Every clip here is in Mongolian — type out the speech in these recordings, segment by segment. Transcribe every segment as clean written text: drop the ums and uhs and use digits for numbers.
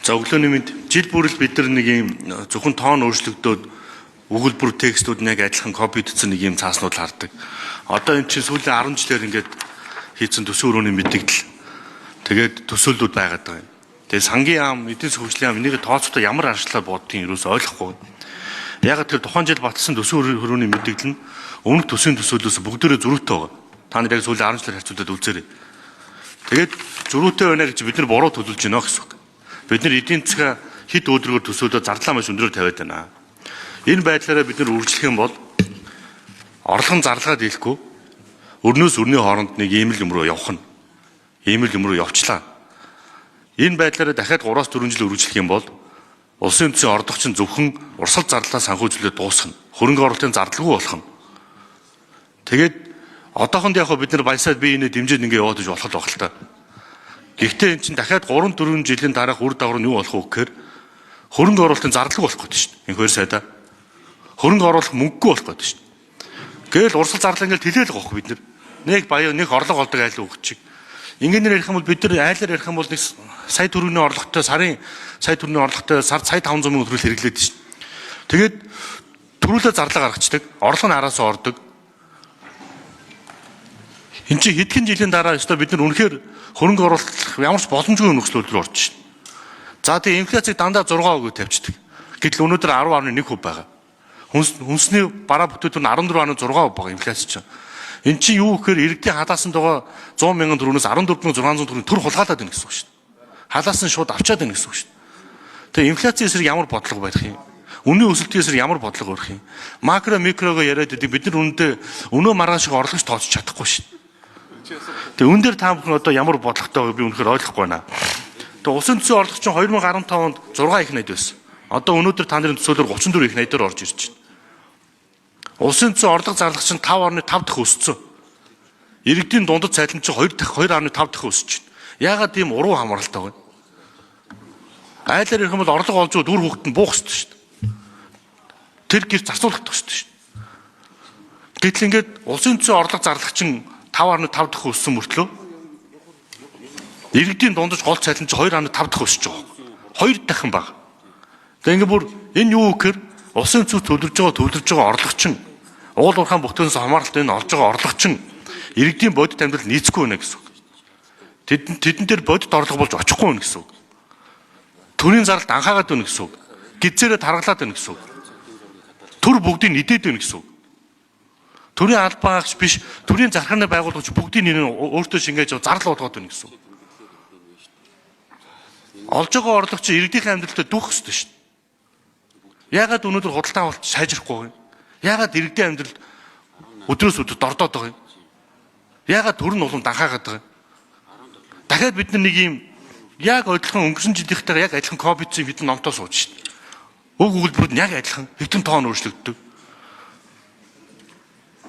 За, өглөөний мэнд. Жил бүр л бид нар нэг юм зөвхөн тоон өөрчлөгдөөд өгүүлбэр текстүүд нь яг адилхан копидсон нэг юм цааснууд л хардаг. Одоо эн чинь сүүлийн 10 жилээр ингээд хийцэн төсвийн өрөөний мэдэгдэл. Тэгээд төсөөллүүд байгаад байгаа юм. Тэгээд сангийн яам, эдийн засгийн хөгжлийн яам энийг тооцохдоо ямар арчлаар боддгийг юусоо ойлгохгүй. Яг тэр тухайн жил баталсан төсвийн өрөөний мэдэгдэл нь өмнөх төсвийн төсөөллөөс бүгдээрээ зөрүүтэй байгаа. Та нар яг сүүлийн 10 жилээр харьцуулаад үзээрэй. Тэгээд зөрүүтэй байна гэж бид нар буруу төлөвлөж байна гэсэн үг. Бид нар эдийн засгаа хэд өдрөөр төсөөлөө зарлаа маш өндөрөөр тавиад байна. Энэ байдлаараа бид нар үргэлжлэх юм бол орлогон зарлага дийлэхгүй өрнөөс өрний хооронд нэг ийм л юм руу явах нь. Ийм л юм руу явчлаа. Энэ байдлаараа дахиад 3-4 жил үргэлжлэх юм бол улсын үндэсний орлого чинь зөвхөн урсгал зарлаа санхүүжлээ дуусгана. Хөрөнгө оруулалтын зардалгүй болох нь. Тэгээд одоохонд яг бид нар баясаад бие инээ дэмжиж ингээ яваад иж болох л байх л та. Гэхдээ эн чинь дахиад 3-4 жилийн дараах үр дагавар нь юу болох вэ гэхээр хөрөнгө оруулалтын зардалгүй болох гэдэг шүү дээ. Инх хоёр сайдаа. Хөрөнгө оруулах мөнгөгүй болох гэдэг шүү дээ. Гээл урсгал зарлал ингээл тэлээл гоох бид нар. Нэг баяа нэг орлого олдог айл өгч чиг. Ингээнээр ярих юм бол бид нар айлаар ярих юм бол нэг сая төгрөгийн орлоготой сарын сая төгрөгийн орлоготой сар сая 500 мянган төгрөг хэрэглээд шүү дээ. Тэгээд төрүүлээ зарлага гаргацдаг. Орлого нь араас ордог. Энд чинь хэдхэн жилийн дараа өстой бид нар үнэхээр хөрөнгө оруулах ямар ч боломжгүй нөхцөл рүү орж шин. За, тэгээ инфляцийг дандаа 6% тавьчихдаг. Гэтэл өнөөдөр 10.1% байгаа. Хүнсний бараа бүтээгдэхүүн 14.6% байгаа инфляц чинь. Эн чинь юу гэхээр иргэдийн халаасан байгаа 100 мянган төгрөгнөөс 14,600 төгрөг төр хулгайлаад байна гэсэн үг шүү дээ. Халаасан шууд авчаад байна гэсэн үг шүү дээ. Тэгээ инфляцийн эсрэг ямар бодлого барих юм? Үнийн өсөлтийн эсрэг ямар бодлого барих юм? Макро микрого яриад байдаг, бид нар үнэндээ өнөө маргааш шиг орлогч тооцож чадахгүй шүү дээ. Тэгээ үн дээр та бүхэн одоо ямар бодлоготой байгааг би үнэхээр ойлгохгүй байна. Тэгээ улсын төсвийн орлого чинь 2015 онд 6 их найд байсан. Одоо өнөөдөр та нарын төсөөлөөр 34 их найдаар орж ирж байна. Улсын төсвийн орлого зарлах чинь 5.5 дахин өссөн. Иргэдийн дундад цалин чинь 2 дахин 2.5 дахин өсөж байна. Яагаад ийм уруу хамааралтай вэ? Айлаар ирэх юм бол орлого олж үр хүүхэд нь буух ёстой шүү дээ. Тэр гэр зарцуулах ёстой шүү дээ. Гэтэл ингээд улсын төсвийн орлого зарлах чинь 5.5 дахин өссөн мөртлөө иргэдийн дундаж гол цалин чинь 2.5 дахин өсөж байгаа. 2 дахин бага. Тэгээ ингээд бүр энэ юу гэхээр улсын төсөв төлөвлөж байгаа орлого чинь уул уурхайн бүтээнээс хамааралтай энэ олж байгаа орлого чинь иргэдийн бодит амьдрал нийцэхгүй байна гэсэн үг. Тэдэн дээр бодит орлого болж очихгүй байна гэсэн үг. Төрийн зарлалт анхаагаад байна гэсэн үг. Гизээрээ таргалаад байна гэсэн үг. Төр бүгдийг нийтээд байна гэсэн үг. Төрийн албаагч биш, төрийн зархны байгууллагч бүгдийн нэр нь өөртөө шингээж зардал болгоод байна гэсэн үг. Олж байгаа орлого чинь иргэдийн амьдралтай дүүх ёстой шүү дээ. Яагаад өнөөдөр худалдаа авалт сайжрахгүй юм? Яагаад иргэдийн амьдрал өдрөөс өдөр дордоод байгаа юм? Яагаад төр нь улам данхаагаад байгаа юм? Дахиад бид нар нэг юм яг адилхан өнгөрсөн жилийнхтэйгээ яг адилхан ковидын хэдэн номтоо сууж шүү дээ. Өг өгүүлбэрүүд нь яг адилхан, хэдэн тоон өөрчлөгддөг.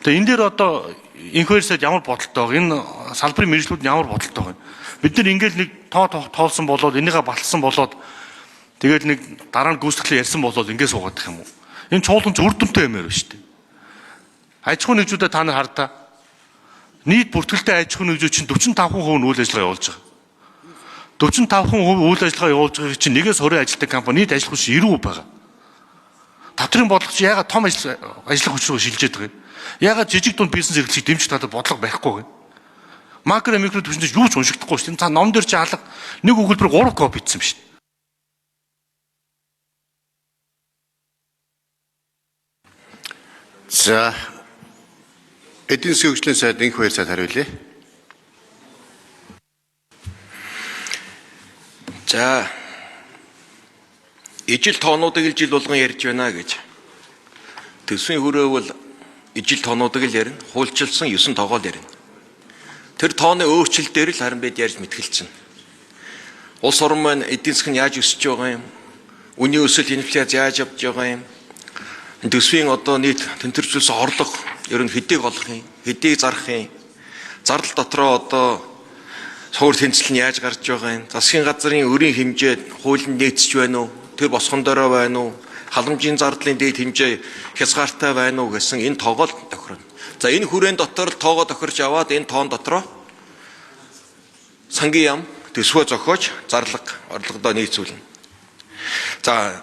Тэгээ энэ дээр одоо инх хоёр сайд ямар бодолтой байгаа? Энэ салбарын мэргэжлүүд нь ямар бодолтой байгаа юм? Бид нар ингээл нэг тоо тоолсон болоод энийгээ баталсан болоод тэгэл нэг дараа нь гүйцэтгэлээ ярьсан болоод ингэ суугаад их юм уу? Энэ чуулган ч үр дүнтэй юмэр байна шүү дээ. Аж ахуйн нэгжүүдэд та нар хардаа. Нийт бүртгэлтэй аж ахуйн нэгжүүд чинь 45% нь үйл ажиллагаа явуулж байгаа. 45% үйл ажиллагаа явуулж байгааг чинь нэгээс 20 ажилтны компани нийт ажиллах хүч 90% байгаа. Татврын бодлого чи яагаад том ажиллах хүч рүү шилжээд байгаа юм? Яагаад жижиг дунд бизнес эрхлэлийг дэмжих талаар бодлого барихгүй юм? Макро микро түвшинд юу ч уншигдахгүй шүү дээ. Та ном дээр чи алга нэг өгүүлбэр 3 копи хийсэн юм шүү дээ. За, эдийн засгийн хөгжлийн сайд инх хоёр сайд хариулъя. За, ижил тоонуудыг л жил болгон ярьж байна гэж. Төсвийн хүрээ бол ижил тоонуудыг л ярина. Хуульчилсан 9 тоогоо л ярина. Тэр тооны өөрчлөлт дээр л харин бид ярьж мэтгэлцэн. Улс орон маань эдийн засаг нь яаж өсөж байгаа юм? Үнийн өсөлт, инфляц яаж явж байгаа юм? Төсвийн одоо нийт тэнтэржүүлсэн орлого ер нь хэдийг олох юм? Хэдийг зарах юм? Зардал дотроо одоо суур тэнцэл нь яаж гарч байгаа юм? Засгийн газрын өрийн хэмжээ хуулинд нийцэж байна уу? Тэр босгон дорой байна уу? Халамжийн зардлын дээд хэмжээ хязгаартай байна уу гэсэн энэ тоогоо л тохирно. За, энэ хүрээн дотор л тоогоо тохирч аваад энэ тоон дотроо сангийн яам төсвөө зохиож зарлага орлогодоо нийцүүлнэ. За,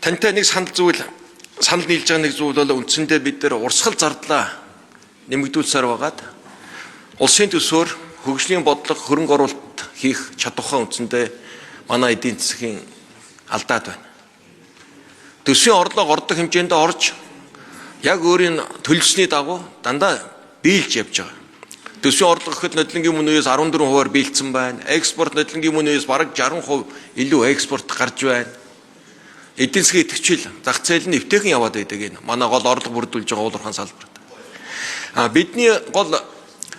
тантай нэг санал зүйл, санал нийлж байгаа нэг зүйл бол үндсэндээ бид нар урсгал зардлаа нэмэгдүүлсээр байгаад улсын төсвөөр хөгжлийн бодлого, хөрөнгө оруулалт хийх чадвархаа үндсэндээ манай эдийн засгийн алдаад байна. Төсвийн орлого ордог хэмжээнд орж яг өөрийн төлөвсний дагуу дандаа биелж явж байгаа. Төсвийн орлого гэхэд нодлонгийн мөн үеэс 14%-аар биелсэн байна. Экспорт нодлонгийн мөн үеэс бараг 60% илүү экспорт гарч байна. Эдийн засгийн идэвхжил зах зээл нь эвтэйхэн яваад байдаг энэ. Манай гол орлого бүрдүүлж байгаа уул уурхайн салбарт. А бидний гол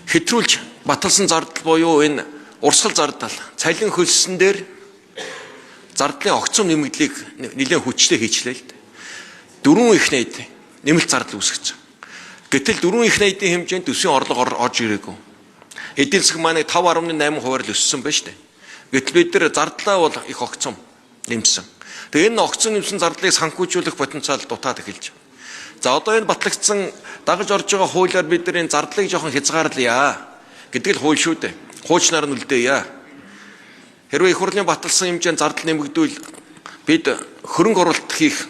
хэтрүүлж баталсан зардал буюу энэ урсгал зардал, цалин хөлссөн дээр зардлын огцом нэмэгдлийг нэлээд хүчтэй хийчлээ л дээ. Дөрвөн их найд нэмэлт зардал үүсгэсэн. Гэтэл дөрвөн их найдын хэмжээнд төсвийн орлого орж ирээгүй. Эдийн засаг маань 5.8%-аар л өссөн байна шүү дээ. Гэтэл бид нар зардлаа бол их огцом нэмсэн. Тэгээ энэ огцом нэмсэн зардлыг санхүүжүүлэх потенциал дутаад эхэлж. За, одоо энэ батлагдсан дагаж орж байгаа хуулиар бид нар энэ зардлыг жоохон хязгаарлая гэдэг л хууль шүү дээ. Хуучнаар нь үлдээе. Хэрвээ их хурлын баталсан хэмжээнд зардал нэмэгдвэл бид хөрөнгө оруулалт хийх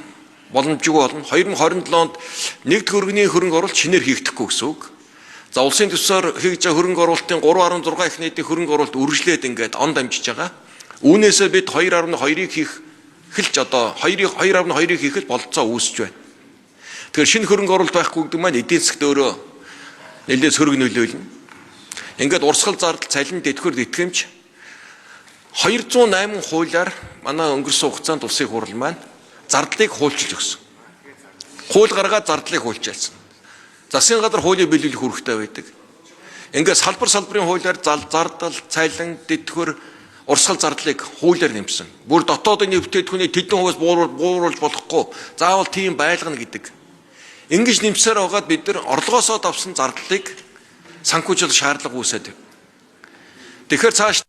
боломжгүй болно. 2027 онд нэг төгрөгийн хөрөнгө оруулалт шинээр хийгдэхгүй гэсэн үг. За, улсын төсөөр хийж байгаа хөрөнгө оруулалтын 3.6 их нийтийн хөрөнгө оруулалт үргэлжлээд ингээд он дамжиж байгаа. Үүнээсээ бид 2.2-ыг хийх хэлж одоо 2.2-ыг хийх бололцоо үүсэж байна. Тэгэхээр шинэ хөрөнгө оруулалт байхгүй гэдэг маань эдийн засгт өөрөө нэлээд сөрөг нөлөөлнө. Ингээд урсгал зардал, цалин, тэтгэвэр, тэтгэмж 208 хуулиар манай өнгөрсөн хугацаанд улсын хурал маань зардлыг хуульчилж өгсөн. Хууль гаргаад зардлыг хуульчилсан. Засгийн газар хуулийг биелүүлэх үүрэгтэй байдаг. Ингээд салбар салбарын хуулиар зардал, цалин, тэтгэвэр, урсгал зардлыг хуулиар нэмсэн. Бүр дотоодын бүтээгдэхүүний тэдэн хувиас бууруулж болохгүй. Заавал тийм байлгана гэдэг. Ингэж нэмсээр байгаад бид нар орлогоосоо давсан зардлыг санхүүжил шаардлага үүсээд. Тэгэхээр цааш